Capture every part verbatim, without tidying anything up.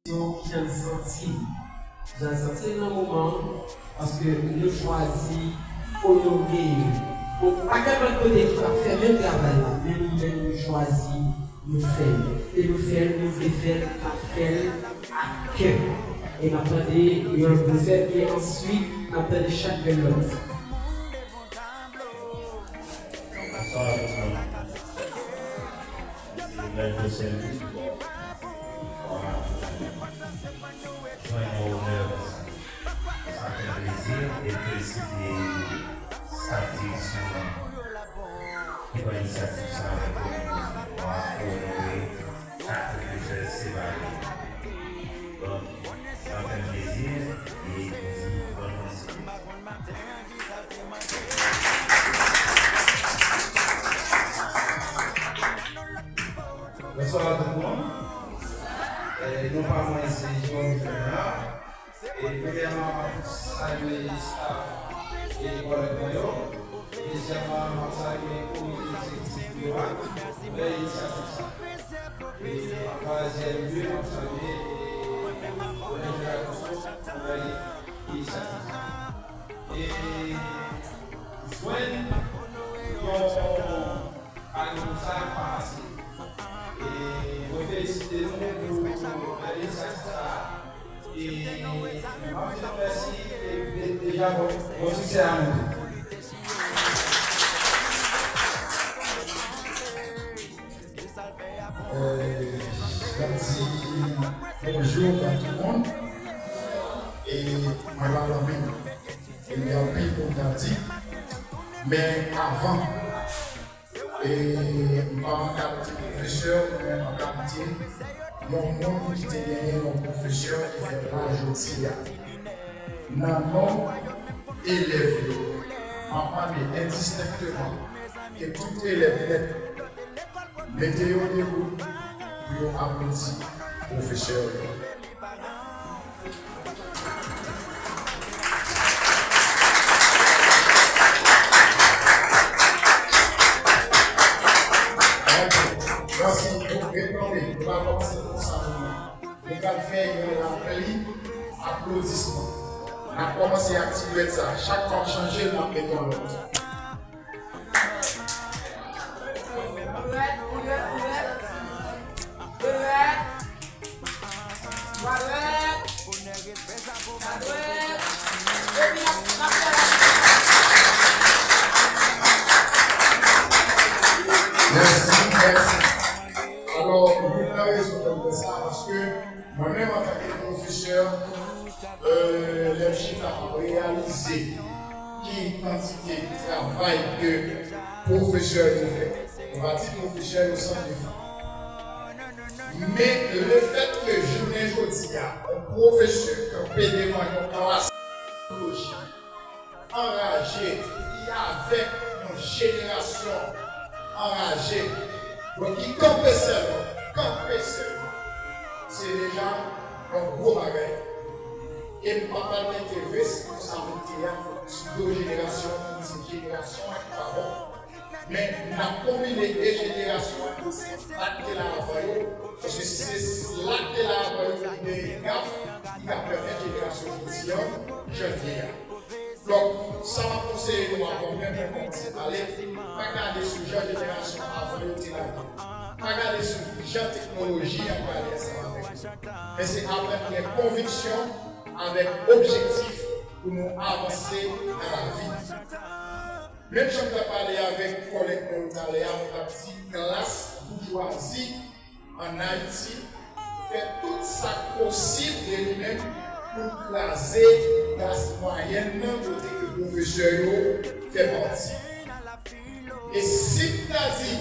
Ki jan n santi l? Jan n santi l nan moman an, paske nou chwazi onore yo. Bon, pa gen lòt kote ki pral fè menm travay la, men nou menm nou chwazi, nou fè l. E nou fè l, nou vle fè l, n ap fè l ak kè. E n ap tande yon lòt resèt, e answit, n ap tande chak grenn lòt. Bonswa tout moun. Se Mèt Joseph Dubois. Jwenn yon onè konsa. Sa fè plezi e felisite staf direksyon an ki pran inisyativ sa avèk kominote a pou onore chak pwofesè separe. Donk, sa fè m plezi e m di bòn kontinyasyon. Bonswa tout moun. Eh, non pa mwen se Jerome Fernand. E premyèman, m ap salye staf e kòlèg mwen yo. Dezyèmman, m ap salye komite egzekitif yo a pou bèl inisyativ sa. E an twazyèm lye, m ap salye e Kolèj de la Konso pou bèl inisyativ sa. E jwenn yon bagay konsa pa fasil. E mwen felisite nou pou bèl inisyativ sa a. E m ap di nou mèsi e de- deja bon, bon siksè a nou tou. Euh, m ap di bonjou a tout moun. E mwen pa lanmen. E gen anpil pou m ta di. Men avan, e m pa an kalite pwofesè, men an kalite yon moun ki te genyen yon pwofesè ki fèt la jodi a. Nan non elèv yo, m ap mande endistenkteman ke tout elèv nèt mete yo debout pou yo aplodi pwofesè yo. Mèsi. Nou ret kanpe. Nou pa kòmanse konsa nou menm. Nou pral fè yon lapli aplodisman. N ap kòmanse ak ti dwèt sa. Chak fwa m chanje l, m ap met yon lòt. Mèsi, mèsi. Alò, youn nan rezon fè m fè sa, paske mwen menm, antanke pwofesè, euh, lè m chita, m ap reyalize ki kantite travay ke pwofesè yo fè. Mwen pa di pwofesè yo san defa. Men lefèt ke jounen jodi a, yon pwofesè kanpe devan yon klas teknoloji, anraje, ki avèk yon jenerasyon anraje, donk ki kanpe sèlman, kanpe sèlman, se deja yon gwo bagay. E m pa pral mete responsablite a sou do jenerasyon pou di jenerasyon an ki pa bon. Men n ap konbine de jenerasyon an, se sa k te la avan yo, paske si se la k te la avan yo ki genyen gaf, ki ka pèmèt jenerasyon jodi an jan l ye a. Donk, sa m ap konseye nou avan menm mwen kòmanse pale, pa gade sou jan jenerasyon avan yo te la ye. Pa gade sou jan teknoloji an prale ansanm avèk nou. Men se aprann gen konviksyon avèk objektif pou nou avanse nan lavi. Menm jan m t ap pale avèk kòlèg mwen yo talè a, mwen t ap di klas boujwazi ann Ayiti fè tout sa k posib de li menm pou l kraze klas mwayèn nan kote ke pwofesè yo fè pati. E si m ta di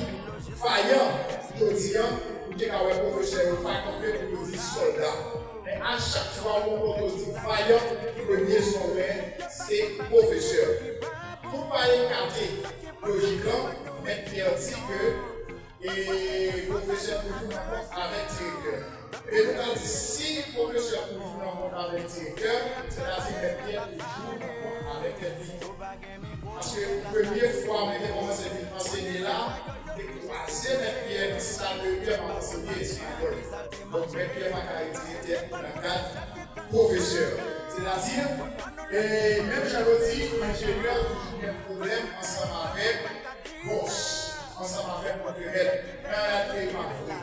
vayan jodi a, ou te ka wè pwofesè yo pa kanpe pou yo di sòlda. Men a chak fwa ou wè yo di vayan, premye sa w wè, se pwofesè. Pou pa ekate lojik lan, Mèt Pyè di ke e pwofesè toujou nan kont avèk direktè. E nou ka di, si pwofesè toujou nan kont avèk direktè, sètadi Mèt Pyè toujou nan kont avèk tèt li. Paske premye fwa mwen te kòmanse vin ansenye la, m te kwaze Mèt Pyè nan sal de kè m ap ansenye espayòl. Donk, Mèt Pyè pa ka retire nan kad pwofesè. Sètadi, e menm jan yo di, enjenyè toujou gen pwoblèm ansanm avèk bòs, ansanm avèk pwofesè. Men an reyalite, e pa vre.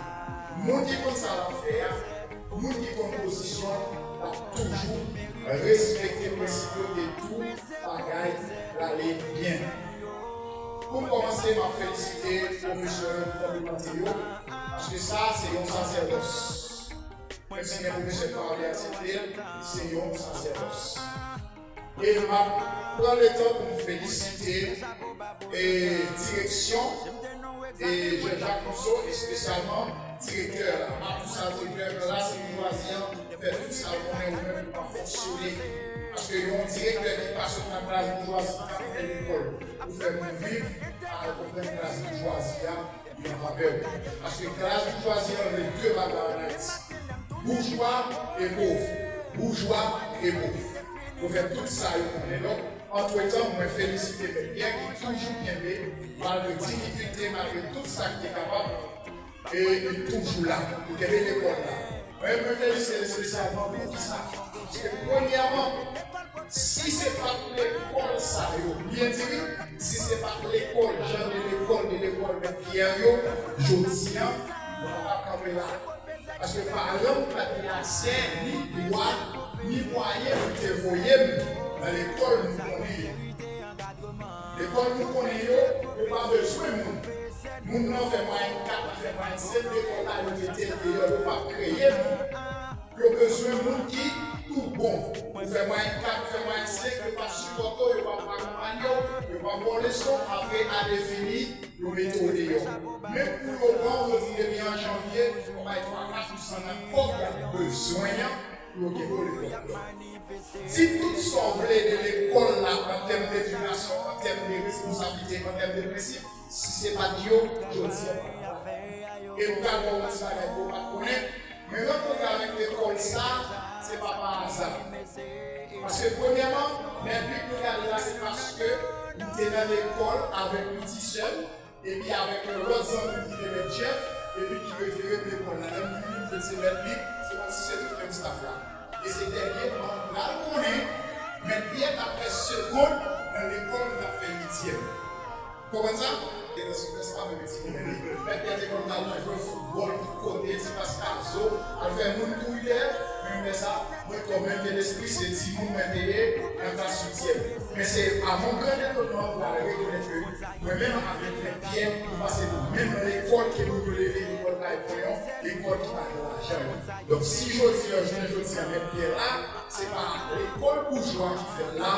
Moun ki konn sa l ap fè a, moun ki konn pozisyon l, l ap toujou respekte prensip yo e tou bagay prale byen. Pou m kòmanse, m ap felisite pwofesè yo ki konplimante yo, paske sa a se yon sasèdòs. Menm si gen pwofesè ki pa vle aksepte l, se yon sasèdòs. E m ap pran letan pou m felisite e direksyon e Jean-Jacques Rousseau, espesyalman direktè a. M ap di sa, direktè klas boujwazi an fè tout sa l konnen pou fè pou l pa fonksyone. Paske yon direktè ki pa sot nan klas boujwazi ki pa fè lekòl pou fè moun viv, al konprann klas boujwazi a, li an favè w. Paske klas boujwazi an rele de bagay an Ayiti. Boujwa e pòv. Boujwa e pòv. Yo fè tout sa yo konnen. Donk, antretan, mwen felisite Mèt Pyè ki toujou kenbe, malgre difikilte, malgre tout sa ki te kapab, e li toujou la. Li kenbe lekòl la. Mwen, mwen felisite l espesyalman pou kisa? Paske, premyèman, si se pa t lekòl sa yo, byen di wi, si se pa t lekòl, jan de lekòl, de lekòl Mèt Pyè yo, jodi a, nou pa t ap kanpe la. Paske paran m pa t gen aksè, ni dwa, ni mwayen pou te voye m nan lekòl nou konnen yo. Lekòl nou konnen yo, yo pa bezwen moun. Moun nan fè mwayèn kat, li fè mwayèn senk, lekòl la yo mete l deyò, yo p ap kreye moun. Yo bezwen moun ki tou bon. Ou fè mwayèn kat, ou fè mwayèn senk, yo p ap sipòte w, yo p ap akonpanye w, yo p ap ba w leson, apre ane fini, yo mete w deyò. Menm kou yo pran w, yo di depi an janvye, yon bay twa kat pou san nan kòb y ap bezwen an pou yo kite w lekòl. Di tout sa w vle de lekòl la an tèm de edikasyon, an tèm de responsablite, an tèm de prensip, si se pa t yo, jodi a pa t la. E m pral ba w yon ti bagay ke w pa t konnen, mwen rankontre avèk lekòl sa, se pa pa aza. Paske premyèman, lè Bib nou gade la, se paske m te nan lekòl avèk yon ti sè m, epi avèk yon lòt zanmi ki te mèt Jeff, epi ki refere m lekòl la. Lè m vini, m di l se mèt Bib, se kòmsi se tout menm staff la. E se dènyèman m pral konnen mèt Pyè t ap fè segonn nan lekòl m t ap fè uityèm. Konprann sa? E nan sou fè sa, mwen ti mwen li. Mèt Pyè te konn al nan jwe foutbòl tout kote, ti pas kazo, al fè moun kouri dèyè. Men mwen sa, mwen kòm enfè lespri, se timoun mwen te ye nan klas uityèm. Men se a mon grand étonnement, mwen al rekonèt ke mwen menm avèk mèt Pyè, nou pase nan menm lekòl ke moun yo rele lekòl Kay Ponyon, lekòl ki pa gen lajan yo. Donk, si jodi a, jounen jodi a, mèt Pyè la, se pa lekòl boujwa ki fè l la,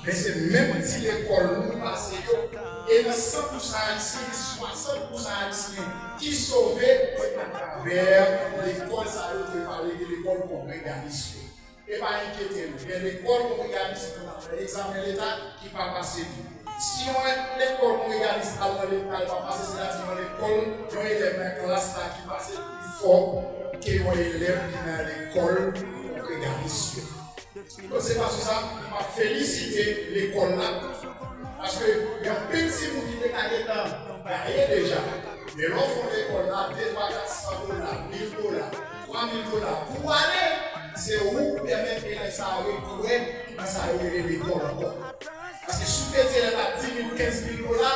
men se menm ti lekòl nou pase yo. E nan san pou san ayisyen, gen swasant pou san ayisyen ki sove, se atravè lekòl sa yo te pale de lekòl kongreganis yo. E pa enkyete nou, gen lekòl kongreganis ki konn al fè egzamen leta ki pa pase li. Si yon lekòl kongreganis al nan leta, l pa pase, sètadi yon lekòl, yon elèv nan klas la ki pase pi fò ke yon elèv ki nan lekòl kongreganis yo. Donk, se paske sa, m ap felisite lekòl la, paske gen anpil timoun ki te ka gentan gaye deja. Men lè w fè yon lekòl la, de, twa, kat san dola, mil dola, twa mil dola pou ane, se ou ki pèmèt elèv sa a rekwè nan sa yo rele lekòl ankò. Paske si w te di elèv la di mil, kenz mil dola,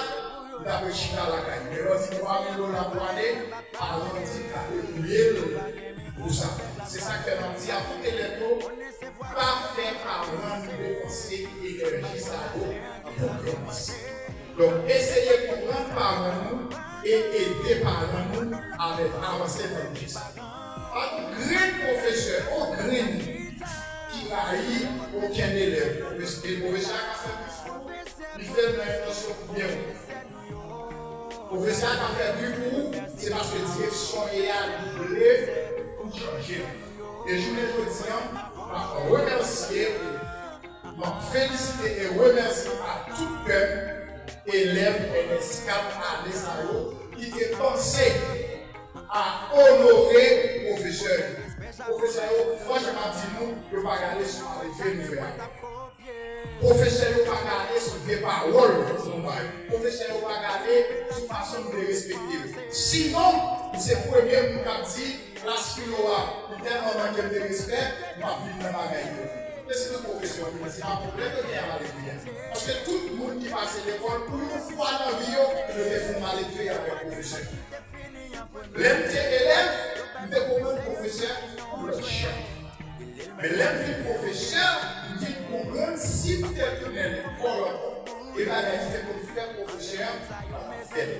li t ap ret chita lakay li. Men lè w di twa mil dola pou ane, paran an di ka debouye l pou sa. Se sa k fè m ap di a tout elèv yo, pa fè paran nou depanse enèji sa yo pou kòmanse. Donk, eseye konprann paran nou e ede paran nou avèk avanse nan Jezi. Pa gen grenn pwofesè, on grenn ki rayi okenn elèv. Pwofesè, pwofesè a ka fè bri pou ou, li fè l nan entansyon pou byen ou. Pwofesè a ka fè bri pou ou, se paske direksyon w ye a, li vle pou w chanje. E jounen jodi a, m ap remèsye, m ap felisite e remèsye a tout pèp elèv N S kat ane sa yo ki te panse a onore pwofesè yo. Pwofesè yo, franchman, m ap di nou, yo pa gade sou maleve nou fè a. Pwofesè yo pa gade sou vye pawòl nou bay. Pwofesè yo pa gade sou fason nou derespekte yo. Sinon, m se premye moun k ap di, Klas filo a, li tèlman manke m de respè, m ap vin nan bagay yo. E se tout pwofesè yo ki di, a pwoblèm yo gen a Maledve a. Paske tout moun ki pase lekòl, pou yon fwa nan vi yo, yo te fè Maledve avèk pwofesè. Lè m te elèv, m te konprann pwofesè yon lòt jan. Men lè m vin pwofesè, m vin konprann si m te tounen lekòl ankò, e bagay m te konn fè pwofesè an, m ap fè l.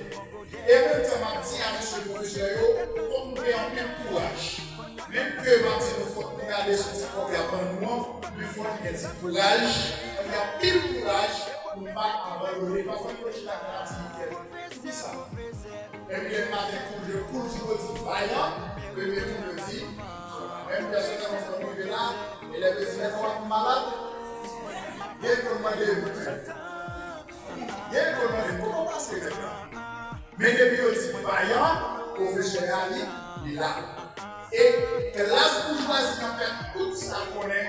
E menm tan m ap di a mesye pwofesè yo, fòk nou gen anpil kouraj. Menm ke m ap di nou fòk nou gade sou ti kòb y ap ban nou an, men fòk nou gen ti kouraj, fòk nou gen anpil kouraj pou nou pa abandone. Pafwa nou chita nan aktivite. Poukisa? Epi lè maten kou je kou jou yo di vayan, premye moun yo di, menm pèsonèl mwen fè rive la, elèv yo di, mèt w ap malad, gen konn mande yo. Gen konn mande, kòman w pase mèt la? Men depi yo di vayan, pwofesè a li, li la. E klas boujwazi an fè tout sa l konnen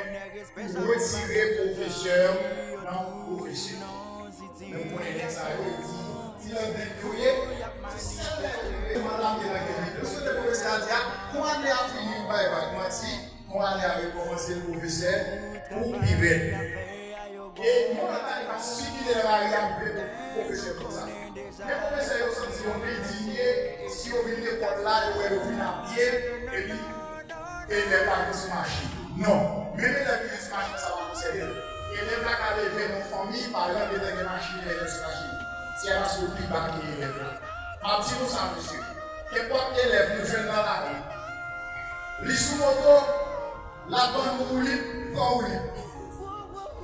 pou retire pwofesè nan pwofesyon. Men w konnen nèg sa yo, yo di, ti landeng yo ye, se sèl lè yo rive, mwen la m te nan gen li. Lòske te pwofesè a di a, kon ane a fini, m bay vag, manti. Kon ane a rekòmanse, l pwofesè pou pi rèd. E yon lòt bagay k ap sikile nan lari a, m vle pwofesè konn sa. Men pwofesè yo santi yo endinye si yo vin lekòl la, yo wè yo vin a pye, epi elèv la vin sou machin. Non, menm elèv ki vin sou machin sa pa konsène l. Elèv la ka leve nan fanmi, paran gentan gen machin, elèv sou machin. Se paske yo pi ba ke elèv la. M ap di nou sa, mesye. Kenpòt elèv nou jwenn nan lari, li sou moto, l ap ban nou woulib, pran woulib.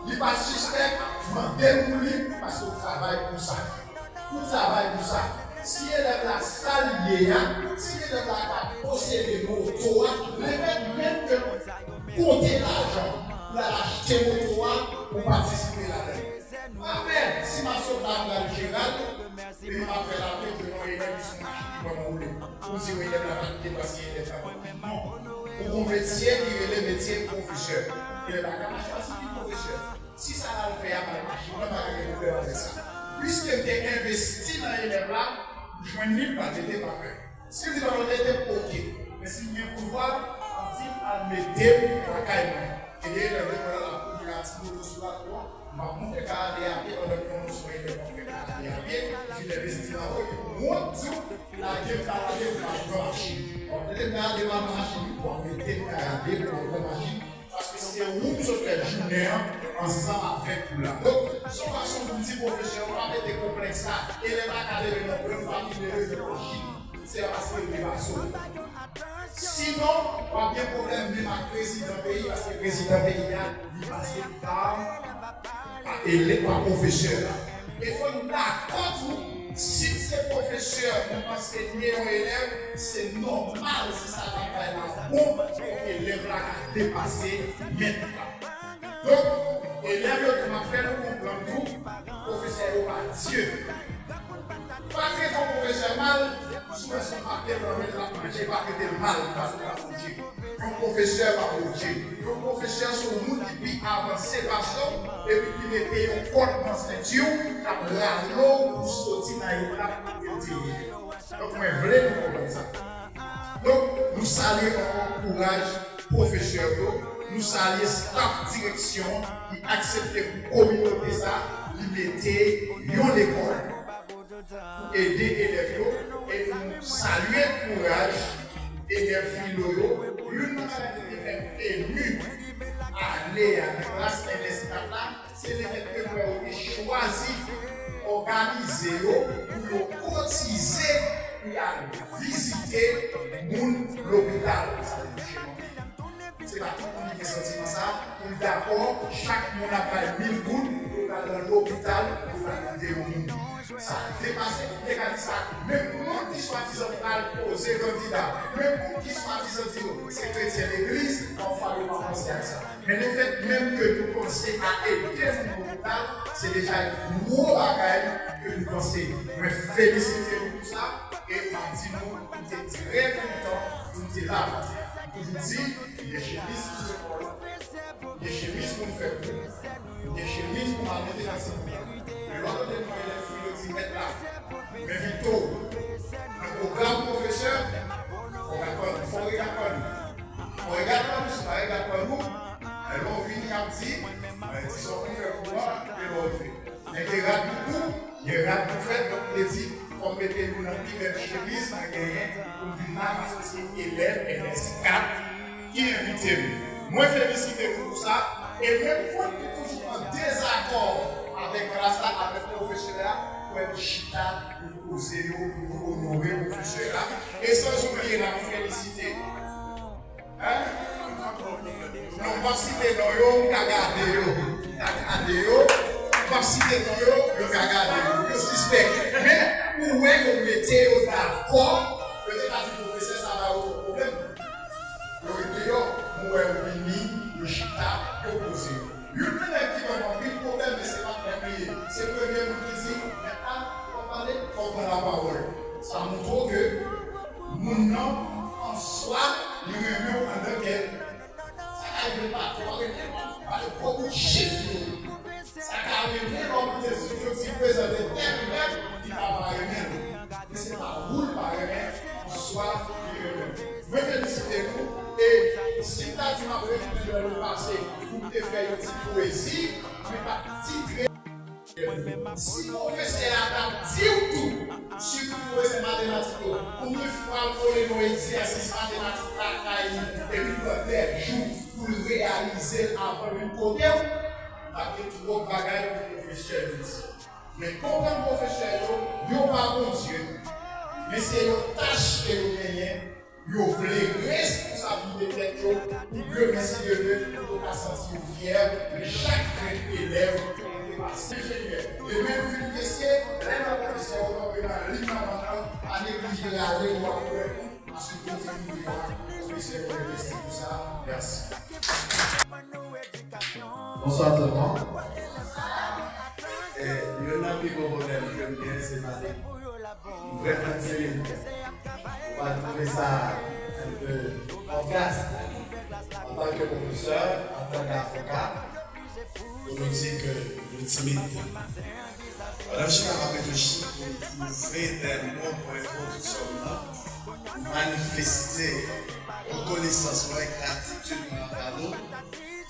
Li pa sispèk, mande l woulib, paske w travay pou sa. Ou travay pou sa. Si elèv la sa l ye a, si elèv la ka posede moto a, lefèt menm ke konte lajan pou l al achte moto a, ou patisipe ladan l. Pa pè, si m ap sot la, m pral Jeral, epi m ap fè lapent devan elèv ki sou machin ki ban mwen woule. Ou di elèv la pa t depase elèv la. Non. Ou gon metye ki rele metye pwofesè. Elèv la ka mache paske li pwofesè. Si sa l al fè a pa t mache, mwen pa ka gen pwoblèm avèk sa. Piske m te envesti nan elèv la, m jwenn li, m pa t rete pa pè. Si l di pa mete, oke. Men si m gen pouvwa, m ap di l al mete m lakay mwen. E dèyè lè lekòl la, l ap kouri a ti moto sou lakou a, m ap monte karate a pye pandan ke yon sou elèv ap fè karate a pye, li fin envesti nan ou, epi pou wont di w, lage m karate pou m al pran machin. Bon, mete m karate pou m al pran machin, wi, bon, mete m karate pou m al pran machin. Paske se ou m sot fè jounen an ansanm avèk ou la. Donk, se yon fason pou m di pwofesè yo pa mete konplèks la. Elèv la ka leve nan gran fanmi, leve nan machin. Se pa paske l depase w. Sinon, w ap gen pwoblèm menm ak prezidan peyi, paske prezidan peyi a, li pase pa, pa elèv, pa pwofesè la. E fò n dakò tou, si se pwofesè pou ansenye yon elèv, se nòmal si sa l ap bay la bon, pou elèv la ka depase mèt la. Donk, elèv yo tou, m ap fè nou konprann tou, pwofesè yo pa Dye. Pa trete yon pwofesè mal, si w wè se yon papye nan men l l ap manje, pa trete l mal, paske l pa Bondye. Yon pwofesè pa Bondye. Yon pwofesè se yon moun ki pi avanse pase w, epi ki mete yon kòd nan senti w, k ap rale w pou soti nan etap kote w te ye. Donk, mwen vle nou konprann sa. Donk, nou salye ankò kouraj pwofesè yo, nou salye staf direksyon ki aksepte pou kominote sa, li mete yon lekòl pou ede elèv yo, e nou salye kouraj elèv filo yo. Youn nan bagay ki te fè m emi ane a nan klas N S kat la, se lefètke m wè yo te chwazi òganize yo pou yo kotize pou y al vizite moun lopital. Sa te touche m anpil. Se pa tout moun ki gen santiman sa, pou l dakò, chak moun ap bay mil goud, pou l al nan lopital, pou l al ede yon moun. Sa depase, m te ka di sa, menm moun ki swadizan pral poze kandida, menm moun ki swadizan di yo se kretyen legliz, pafwa yo pa panse ak sa. Men lefèt menm ke nou panse a ede moun lopital, se deja yon gwo bagay ke nou panse. Mwen felisite nou pou sa, e m ap di nou, nou te trè kontan pou nou te la jodi a. M toujou di, gen chemiz pou lekòl, gen chemiz pou n fè kou, gen chemiz pou n al mete nan ti kou. Men lòt kote nou wè elèv fi yo di mèt la, men Vito, nan pwogram pwofesè, fò w ka konn, fò w ka konn. se pa rad pou nou. Lè w vini, y ap di, men ti sa w konn fè pou mwen, e lè w rive. Men gen rad pou kou, gen rad pou fèt, donk vle di, fò m mete nou nan pi bèl chemiz mwen genyen pou m vin la, paske se elèv N S kat ki envite m. Mwen felisite nou pou sa, e menm mwen ki toujou an dezakò avèk klas la, avèk pwofesè a, pou nou chita, pou koze yo, pou nou onore pwofesè a, e san oubliye n ap felisite. Hein? Non, m p ap site non yo, m ka gade yo. M ka gade yo. M p ap site non yo, yo ka gade yo. Yo sispèk. Men, ou wè yo mete yo dakò, yo te ka di pwofesè sa ba yo pwoblèm. Yo ret deyò, m wè yo vini, yo chita, yo poze yo. Youn nan nèg ki ban m anpil pwoblèm, men se pa t menm li ye. Se premye moun ki di, men a, w ap pale, fò w pran lapawòl. Sa montre w ke moun nan, an swa, li renmen w anndan kè l. Sa ka rive patwon an renmen l, pale gwo bout chif yo. Sa ka rive lè w koute sou yo di prezante tèl vèb, li pa va renmen l. Men se pa ou l pa renmen, an swa, li renmen l. Mwen felisite nou, e si m ta di m ap retounen nan lepase pou m te fè yon ti pwezi, mwen t ap titre. Si pwofesè a t ap di w tou, sitou pwofesè matematik yo, konbyen fwa l kole nan egzèsis matematik lakay li, epi l pran dè jou pou l reyalize l avan l vin kote w, l ap gen twòp bagay pou pwofesè yo di. Men konprann pwofesè yo, yo pa Bondye, men se yon tach ke yo genyen. Yo vle responsabilize tèt yo pou demen, si Dye vle, pou yo ka santi yo fyè de chak grenn elèv yo te pase. Enjenyè, demen nou fin kesye, lè nan pwofesè yo kanpe nan liy nan bank lan, pa neglije rale yo ak pwen, paske yo fin rive la, pwofesè yo envesti pou sa. Mèsi. Bonswa tout moun. E, youn nan pi gwo pwoblèm ke m gen, se pale. M vrèman timid. Ou pa twouve sa enpe kòkyas, antanke pwofesè, antanke avoka, pou nou di ke nou timid? Pandan m chita m ap reflechi pou m twouve de mo pou entwodiksyon m nan, pou manifeste rekonesans mwen, gratitid mwen anba nou,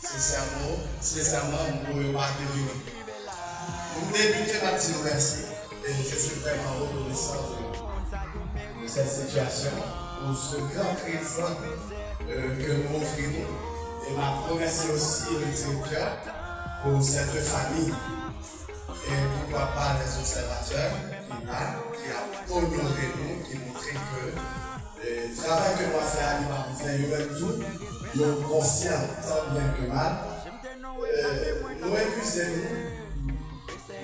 sensèman, sensèman, mo yo pa te vini. Pou m debite, m ap di nou mèsi. E je suis vraiment reconnaissant de, de cette situation, pour ce grand présent, euh, que nous offrons. Et m'a remercié aussi le directeur pour cette famille. Et pourquoi pas les observateurs qui là, qui a honoré nous, qui montré que, euh, travay ke nou ap fè a, li pa pou fè yo menm tou, yo konsyan tan byen ke mal. Euh, nou eskize nou,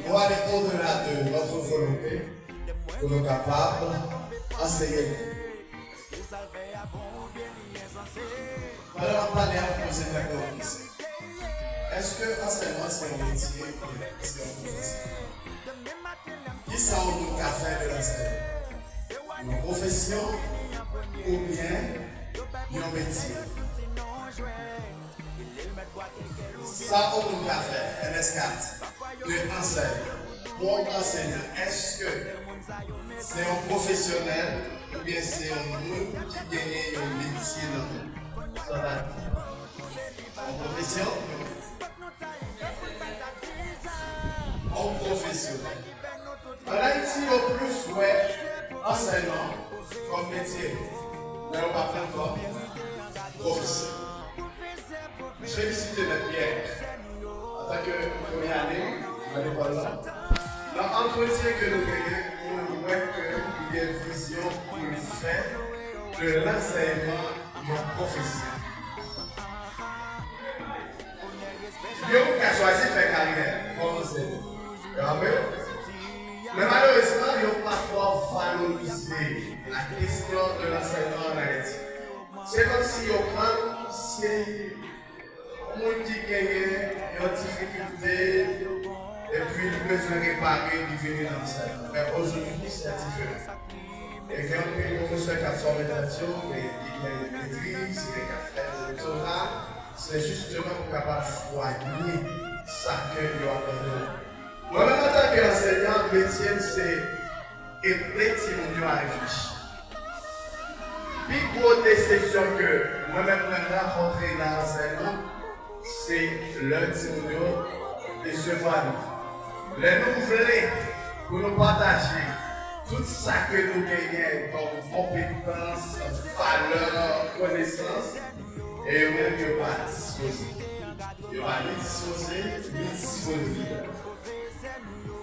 nou ale odela de notre volonté pou nou kapab anseye. Pandan m ap pale a, m poze kèk lòt kesyon. Èske ansèyman se yon metye oubyen se yon pwofesyon? Kisa yon moun ka fè de lansèyman? Yon pwofesyon oubyen yon metye? Sa yon moun ka fè, N S kat, de ansèyman, bon ansenyan, èske se yon pwofesyonèl oubyen se yon moun ki genyen yon metye nan men l? Sa ta di. Yon pwofesyon? Yon pwofesyonèl. Ann Ayiti, yo plis wè ansèyman kòm metye, men yo pa pran l kòm pwofesyon. M felisite Mèt Pierre, antanke premye ane nan lekòl la, nan antretyen ke nou genyen, nou wè ke li gen vizyon pou l fè de lansèyman yon pwofesyon. Yon moun ka chwazi fè karyè kòm ansenyan. E pa vre? Men malerezman, yo pa twò valorize la kesyon de lansèyman ann Ayiti. Se kòmsi yo pran l, se yon moun ki genyen yon difikilte, epi li bezwen repare, li vini nan ansèyman. Men ojodwi, se diferan. E gen anpil pwofesè k ap fòme tèt yo, e ki gen metriz, e k ap fè doktora, se jisteman pou kapab swanye sa ke yo abandone. Mwen menm, antanke ansenyan, metye m se ede timoun yo a reflechi. Pi gwo desepsyon ke mwen menm mwen rankontre nan ansèyman, se lè timoun yo desevwa nou. Lè nou vle pou nou pataje tout sa ke nou genyen kòm konpetans, valè, konesans, e yo menm yo pa dispoze. Yo pa ni dispoze, ni disponib.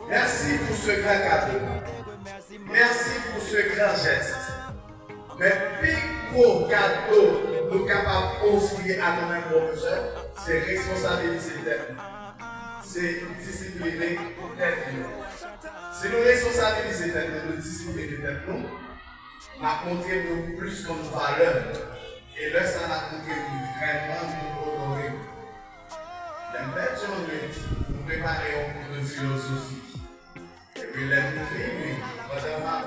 Merci pour ce grand cadeau. Merci pour ce grand geste. Men pi gwo kado nou kapab ofri a nou menm pwofesè, se responsabilize tèt nou. Se disipline tèt nou. Si nou responsabilize tèt nou, nou disipline tèt nou, n ap montre nou plis kòm valè. E lè sa a, n ap montre nou vrèman nou onore. Lè m pèdi yon nwit pou m prepare yon kou de filozofi. Epi lè m vini, pandan m ap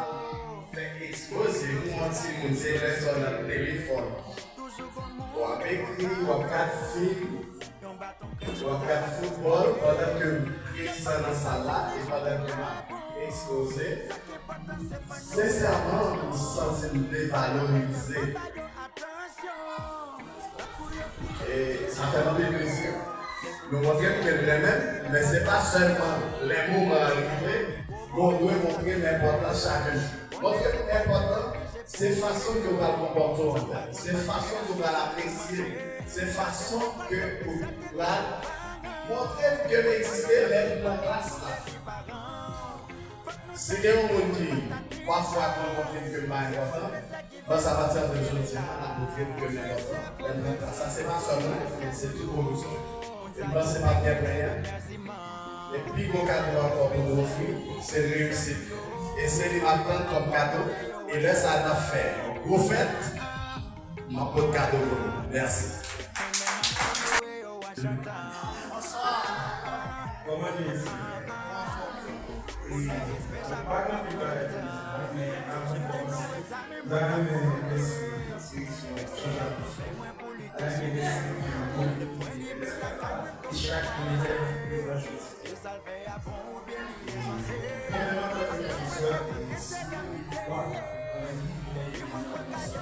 fè ekspoze pou yon timoun, se lè sa w nan telefòn. W ap ekri, w ap gad fim, w ap gad foutbòl pandan ke m prezan nan sal la e pandan ke m ap ekspoze. Sensèman, m santi m devalorize. E sa fè m anpil plezi. Nou montre m ke l renmen m, men se pa sèlman lè moman an rive, men w dwe montre m enpòtans chak jou. Montre m enpòtan, se fason ke w pral konpòte w anvè m, se fason ke w pral apresye m, se fason ke w pral montre m ke m egziste lè m nan klas la. Si gen yon moun ki pafwa konn montre m ke m pa enpòtan, ban sa pati antre jodi a, l ap montre m ke m enpòtan. Lè m nan klas la, se pa sèl mwen, men se tout pwofesè yo. E m panse m ap gen premyè. E pi gwo kado ankò pou nou ofri, se reyisit. E se li m ap tann kòm kado. E lè sa a, n ap fè yon gwo fèt. M ap pot kado pou nou. Mèsi. Bonswa. Kòman nou ye? Wi, pa gen anpil bagay pou di, men avan m kòmanse, m ta renmen remèsye direksyon Jean Jacques Rousseau. M ta renmen remèsye tout moun ki te la, e chak elèv ki prezan jodi. Premyèman, antanke pwofesè, e si ou kwè nan yon lidè ki vin nan sa,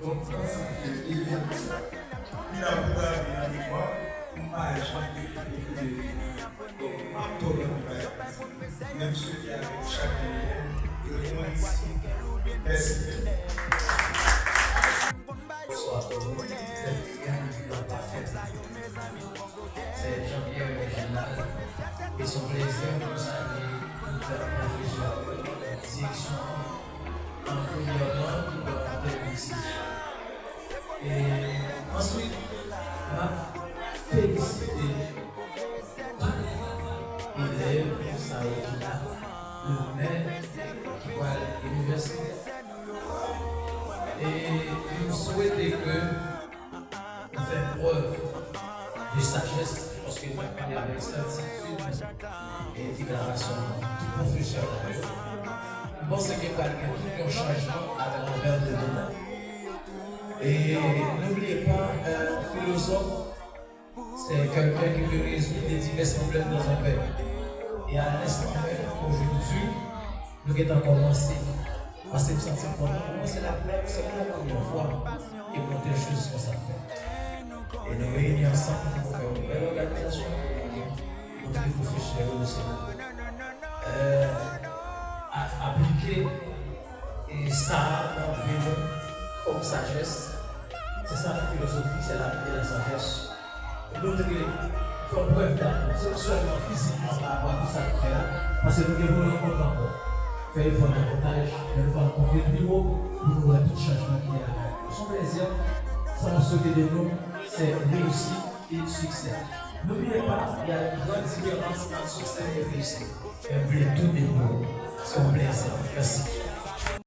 donk, panse ke lidè sa, li la pou grave nan memwa, pou m pa janm bliye pou m te vini. Donk, m ap tòl anpil bagay pou di. Men m swete avèk chak lidè, yo reyisi. Mèsi. Bonswa tout moun. Fèt li an, li an pa fèt. Se Jean-Pierre Reginald. E se yon plezi pou m salye tout pwofesè yo, direksyon an, an premyèman, ki ban m anpil plezi. E answit, m ap felisite tout elèv sa yo ki la, yo menm ki pral inivèsite. E m swete ke nou fè prèv de sajès, paske n ap pale avèk sètitid e deklarasyon tout pwofesè sa yo. M panse ke pral gen tout yon chanjman atravè de nou. E n'oubliez pas, un philosophe, c'est quelqu'un qui peut résoudre les divers problèmes dans un peuple. Et à l'instant même, aujourd'hui, nou gentan kòmanse. Paske m santi m kontan, pou mwen se la, se pou la premyè fwa ke yon tèl choz konsa fèt. E nou reyini ansanm pou nou fè yon bèl òganizasyon, pou nou montre pwofesè yo se nou. Euh, a- aplike e sa a nan vi nou kòm sajès. Se sa nan filozofi, se la vie et la sagesse. Montre, fè prèv damou, se pa sèlman fizikman pa rapò a tout sa nou fè a, paske nou gen pou rankontre ankò. Fè efò davantaj, men nou pral rankontre pi wo pou nou wè tout chanjman ki gen lakay nou. Se yon plezi, sa m ap swete de nou, se reyisit e siksè. N'oubliez pas, il y a une grande différence entre succès et réussite. Mwen vle tout de nou. Se yon plezi. Mèsi.